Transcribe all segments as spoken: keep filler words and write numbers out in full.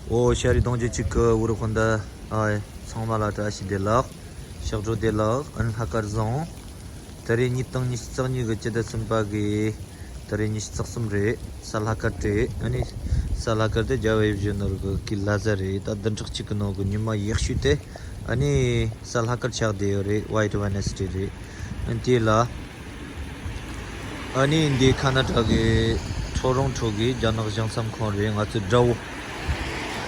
ཨོ་ཤ་རི་གདོང་རྒྱུད་གཅིག་གི་ཝུ་རུ་ཁོན་ད། ཨ་ཚང་མ་ལ་བཀྲ་ཤིས་བདེ་ལེགས། ཕྱག་སྒྲོ་བདེ་ལེགས། ཨན་ལྷག་དཀར་བཟང་། ད་རེས་ཉིས་སྟོང་ཉི་ཤུ་རྩ་གཉིས་ཀྱི་སྤྱི་ཟླ་གསུམ་པ་གི་ད་རེས་ཉི་ཤུ་རྩ་གསུམ་རེད། གཟའ་ལྷག་དཀར་རེད། ཨ་ནི་གཟའ་ལྷག་དཀར་དེ་རྒྱལ་བ་ཡིད་བཞིན་ནོར་བུ་གི་ལ་གཟའ་རེད། ད་བདུན་ཕྲག་གཅིག་གི་ནང་གི་ཉི་མ་ཡག་ཤོས་དེ་ཨ་ནི་གཟའ་ལྷག་དཀར་ཆགས་བསྡད་ཡོད་རེད། White Wednesday རེད། ཨ་ནི་དེ་ལ། ཨ་ནི་འདི་ཁ་ན་ཌ་གི་ཁྲོ་རོང་ཁྲོ་གི་རྒྱ་ནག་གཞུང་ཚབ་ཁང་རེད། ང་ཚོའི་དགྲ་བོ།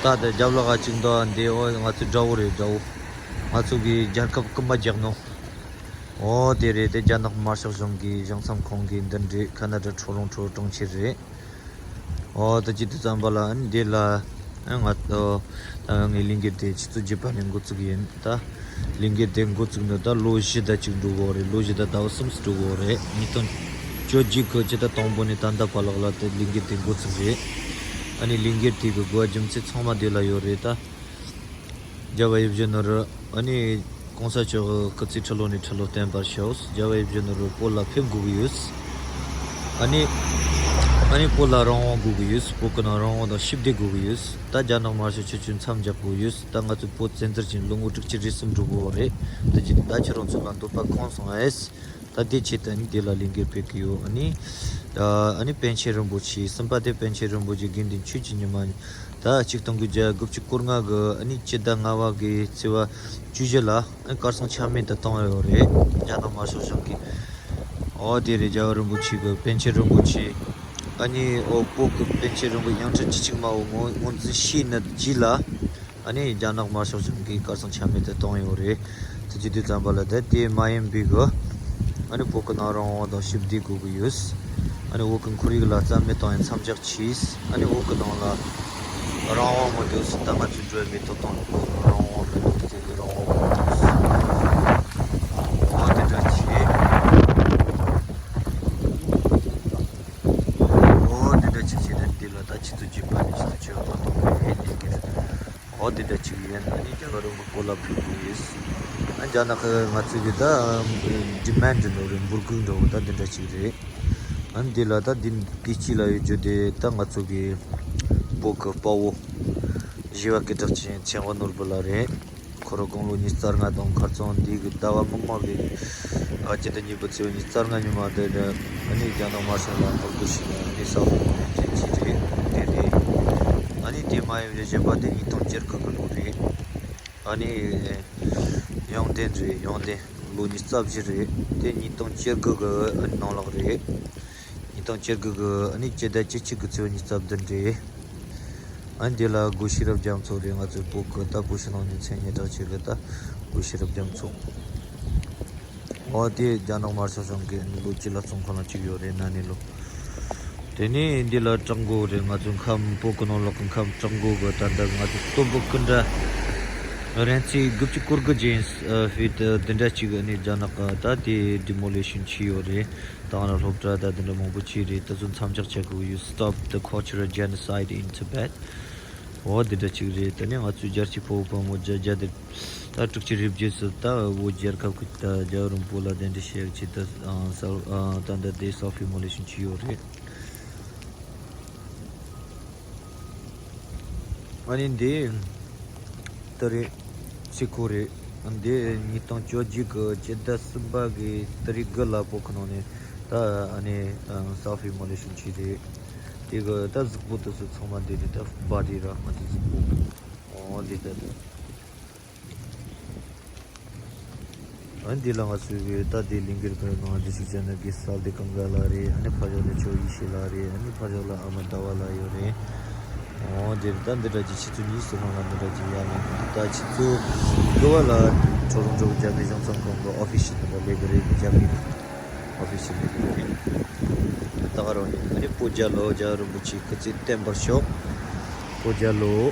ད་དེ་རྒྱབ་ལོགས་ག་ཅིག་འདུག་འདི་ཨོ་ང་ཚོའི་དགྲ་བོ་རེད། དགྲ་བོ། ང་ཚོ་གི་རྒྱལ་ཁབ་རྐུན་མ་རྒྱག་ནོ། ཨོ་དེ་རེད། དེ་རྒྱ་ནག་དམར་ཤོག་གཞུང་གི་གཞུང་ཚབ་ཁང་གི་མདུན་རེད། ཁ་ན་ཌ་ཁྲོ་རོང་ཁྲོ་གྲོང་ཁྱེར་རེད། ཨོ་ད་ཅི་དུས་ཙམ་པ་ལ་ཨ་ནི་འདི་ལ་ཨ་ང་ད་ངའི་ལས་འགུལ་དེ་ཆུ་ཚོད་བརྒྱད་པ་ནས་འགོ་བཙུགས་ཡིན། ད་ལས་འགུལ་དེ་འགོ་བཙུགས་ནས་ད་ལོ་བཞི་ད་ཅིག་འགྲོ་གི་ཡོད་རེད། ལོ་བཞི་ད་ཟླ་བ་གསུམ་ཙམ་འགྲོ་གི་ཡོད་རེད། ཉིས་སྟོང་བཅོ་བརྒྱད་གི་སྤྱི་ཟླ་དང་པོ་ནས་ད་ལྟ་བར་ལ་ལ་དེ་ལས་འགུལ་དེ་འགོ་བཙུགས་རེད། ཨ་ནི་ལས་འགུལ་དེ་གི་དགོས་རྒྱུ་མཚན་ཚང་མ་འདི་ལ་ཡོད་རེད་ད། རྒྱལ་བ་ཡིད་བཞིན་ནོར་བུ་ཨ་ནི་གོང་ས་མཆོག་གི་སྐུ་ཚེ་ཁྲི་ལོ་ནས་ཁྲི་ལོ་བརྟན་པར་ཤོག་རྒྱལ་བ་ཡིད་བཞིན་ནོར་བུ་བོད་ལ་ཕེབས་དགོས་ཀྱི་ཡོད། ཨ་ནི་ཨ་ནི་བོད་ལ་རང་དབང་དགོས་ཀྱི་ཡོད། བོད་ཀྱི་ནང་རང་དབང་དང་ཞི་བདེ་དགོས་ཀྱི་ཡོད། ད་རྒྱ་ནག་དམར་ཤོག་ཁྱོད་ཚོས་མཚམས་འཇོག་དགོས་ཡོད། ད་ང་ཚོ་བོད་བཙན་འཛུལ་བྱས་ནས་ལོ་ངོ་དྲུག་ཅུ་རེ་གསུམ་འགྲོ་གི་ཡོད་རེད། ད་ཅི་ད་ཁྱེད་རང་ཚོ་ལ་འདོད་པ་ཁེངས་སོང་ཨེ། ད་དེ་ཆེད་དུ་ནི་དེ་ལ་ལས་འགུལ་སྤེལ་གྱི་ཡོད། ཨ་ནི། ཨ་ནི་པཎ་ཆེན་རིན་པོ་ཆེ་གསུམ་པ་དེ་པཎ་ཆེན་རིན་པོ་ཆེ་དགེ་འདུན་ཆོས་ཀྱི་ཉི་མ། ད་གཅིག་སྟོང་དགུ་བརྒྱ་དགུ་བཅུ་གོ་ལྔ་གི་ཨ་ནི་སྤྱི་ཟླ་ལྔ་པ་གི་ཚེས་པ་བཅུ་བཞི་ལ་ཨ་ནི་གར་སོང་ཆ་མེད་དུ་བཏང་ཡོད་རེད། རྒྱ་ནག་དམར་ཤོག་གཞུང་གིས། ཨོ་དེ་རེད། རྒྱལ་བ་རིན་པོ་ཆེ་གི་པཎ་ཆེན་རིན་པོ་ཆེ། ཨ་ནི་ཨོ་བོད་གི་པཎ་ཆེན་རིན་པོ་ཆེ་དབྱངས་ཅན་གཅིག་མ་འོ་ངོས་ངོས་འཛིན་བྱས་ནས་རྗེས་ལ། ཨ་ནི་རྒྱ་ནག་དམར་ཤོག་གཞུང་གིས་གར་སོང་ཆ་མེད་དུ་བཏང་ཡོད་རེད། དེ་བྱེད་དུས་ཙམ་པ་ལ་ད་དེ་མ་ཡིན་པའི་གི། ཨ་ནི་བོད་ཀྱི་ནང་རང་དབང་དང་ཞི་བདེ་དགོས་ཀྱི་ཡོད། ཨ་ནི་བོད་ཀྱི་ཁོར་ཡུག་ལ་རྩ་མེད་གཏོང་ཡའི་མཚམས་འཇོག་བྱས། ཨ་ནི་བོད་ཀྱི་ནང་ལ་རང་དབང་མི་འདུག་ཟེར། ད་ང་ཚོའི་འགྲོ་ཡ་མི་ཐོབ་ཐང་རང་དབང་མི་འདུག་ཟེར་གི་རང་དབང་མི་འདུག་ཟེར། འོ་དེ་འདྲ་བྱས། འོ་དེ་འདྲ་བྱས་བྱས་ནས་འདི་ལ་ད་ཆུ་ཚོད་བརྒྱད་པ་ནས་ཆུ་ཚོད་བཅུ་པ་ཐོག་ནས་ལས་ཀྱི་རེད། འོ་དེ་འདྲ་ཅིག་ཡིན། ཨ་ནི་རྒྱ་གར་རིན་པོ་ཆེ་བོད་ལ་ཕེབས་དགོས་ཡོད། ཨ་རྒྱ་ནག་གི་ང་ཚོ་གི་ད་ཌི་མན་ཌི་འགྲོ་རེད། འབོད་སྐུལ་འགྲོ་ད་འདི་འདྲ་ཅིག་རེད། ཨ་ནི་འདི་ལ་ད་འདི་སྐད་ཅིག་ལ་ཡོད་རྒྱུ་དེ་ད་ང་ཚོ་གི་བོད་ཀྱི་དཔའ་བོ་བཞི་པ་སྐད་གྲགས་ཅན་ཚེ་དབང་ནོར་བུ་ལགས་རེད། ཁོ་རང་དགུང་ལོ་ཉི་ཤུ་རྩ་ལྔ་དང་ཁ་རྩང་འདི་གི་ཟླ་བ་སྔོན་མ་གི་ཨ་སྤྱི་ཟླ་གཉིས་པའི་ཚེས་པ་ཉི་ཤུ་རྩ་ལྔ་ཉིན་མ་དེ་ཨ་ནི་རྒྱ་ནག་དམར་ཤོག་ལ་ངོ་རྒོལ་བྱས་ནས་ཨ་ནི་ས་འོག་གི་དོན་རྐྱེན་བྱས་རེད། དེ་རེད། ཨ་ནི་དེ་མ་ཡིན་པའི་གཞན་པ་དེ་ཉིས་སྟོང་བཅུ་དགུ་གི་ལོ་རེད། ཨ་ནི་ཡོན་ཏན་རེད། ཡོན་ཏན་ལོ་ཉི་ཤུ་རྩ་བཞི་རེད། དེ་ཉིས་སྟོང་བཅུ་དགུ་གི་ཨ་ནི་ནང་ལོགས་རེད། ཉིས་སྟོང་བཅུ་དགུ་གི་ཨ་ནི་སྤྱི་ཟླ་བཅུ་གཅིག་གི་ཚེས་པ་ཉི་ཤུ་རྩ་བདུན་རེད། ཨ་ནི་དེ་ལ་སྒོ་ཤེས་རབ་རྒྱ་མཚོ་རེད། ང་ཚོའི་བོད་ཀྱི་ད་བོད་ཕྱི་ནང་གཉིས་ཚན་སྙན་གྲགས་ཆེ་གི་ད་སྒོ་ཤེས་རབ་རྒྱ་མཚོ། འོ་དེ་རྒྱ་ནག་དམར་ཤོག་གཞུང་གིས་ཨ་ནི་ལོ་བཅུ་ལ་བཙོན་ཁང་ལ་བཅུག་ཡོད་རེད། ན་ནིང་ལོ། དེ་ནས་འདི་ལ་བྲག་འགོ་རེད། ང་ཚོའི་ཁམས་བོད་ཀྱི་ནང་ལོགས་ཀྱི་ཁམས་བྲག་འགོ་གི་ད་ལྟ་ང་ཚོ་སྟོན་པའི་སྐུ་འདྲ་རིང་ཚད་དགུ་བཅུ་གོ་དགུ་ཅན་ཧྥི་ཊི་འདི་འདྲ་ཅིག་ཨ་ནི་རྒྱ་ནག་གི་ད་དེ་ཌི་མོ་ལི་ཤན་བྱས་ཡོད་རེད། ད་ང་ལ་སློབ་གྲྭ་ད་འདི་འདྲ་མང་པོ་བྱས་རེད། ད་ཚོ་མཚམས་འཇོག་བྱེད་དགོས་ཡོད། Stop the cultural genocide in Tibet. འོ་འདི་འདྲ་ཅིག་རེད། ད་ནི་ང་ཚོའི་རྒྱལ་གཅེས་ཕོ་བོ་དཔའ་མོ་རྒྱ་རྒྱ་དེ་ད་དྲུག་ཅུ་རེ་བརྒྱད་ཙམ་ད་བོད་རྒྱལ་ཁབ་ཀྱི་ད་རྒྱལ་བ་རིན་པོ་ཆེ་ལ་གདན་འདྲེན་བྱེད་ཡག་ཆེད་དུ་ཨང་ས་ཨང་ད་ད་དེ་སེལ་ཕི་མོ་ལེ་ཤན་བྱས་ཡོད་རེད། ཨ་ནི་འདི་ད་རེད། ཚེ་ཁོ་རེད། འདི་ཉིས་སྟོང་བཅོ་བརྒྱད་གི་སྤྱི་ཟླ་གསུམ་པ་གི་ཏ་རིག་དགུ་ལ་བོད་ཁ་ནང་ནས་ད་ཨ་ནི་སེལ་ཕི་མོ་ལེ་ཤན་བྱས་རེད། དེ་གི་ད་གཟུགས་པོ་དེ་ཚོ་ཚང་མ་འདི་རེད། ད་བ་རེད་ར། ང་ཚོ་གཟུགས་པོ། འོ་འདི་ད་ད། ཨ་འདི་ལ་ང་ཚོའི་གི་ད་དེ་ལིང་གེར་གི་ནང་འདི་ཞིག་བྱས་ན་གི་སལ་དེ་གང་ག་ལ་རེད། ཨ་ནི་ཕ་ཕྱོགས་ལ་ཆོས་ཡེ་ཤེས་ལགས་རེད། ཨ་ནི་ཕ་ཕྱོགས་ལ་ཨ་མ་ཟླ་བ་ལགས་ཡོད་རེད། འོ་འདིར་ད་འདི་འདྲ་ཅིག་ཆུ་ཚོད་གཉིས་སུ་ལྷང་ལ་འདི་འདྲ་ཅིག་ཡར་ལངས། ད་ཆུ་ཚོད་དགུ་པ་ལ་ཁྲོ་རོང་ཁྲོ་རྒྱ་མི་གཞུང་ཚབ་ཁང་གི་ཨོ་ཕི་ཤི་འདི་འདྲ་སླེབས་གི་རེད། རྒྱ་མི་ཨོ་ཕི་ཤི་སླེབས་གི་རེད། ད་ག་རང་ཡིན། ཨ་ནི་བོད་རྒྱལ་ལོ། རྒྱལ་བ་རིན་པོ་ཆེ་སྐུ་ཚེ་བརྟན་པར་ཤོག་བོད་རྒྱལ་ལོ།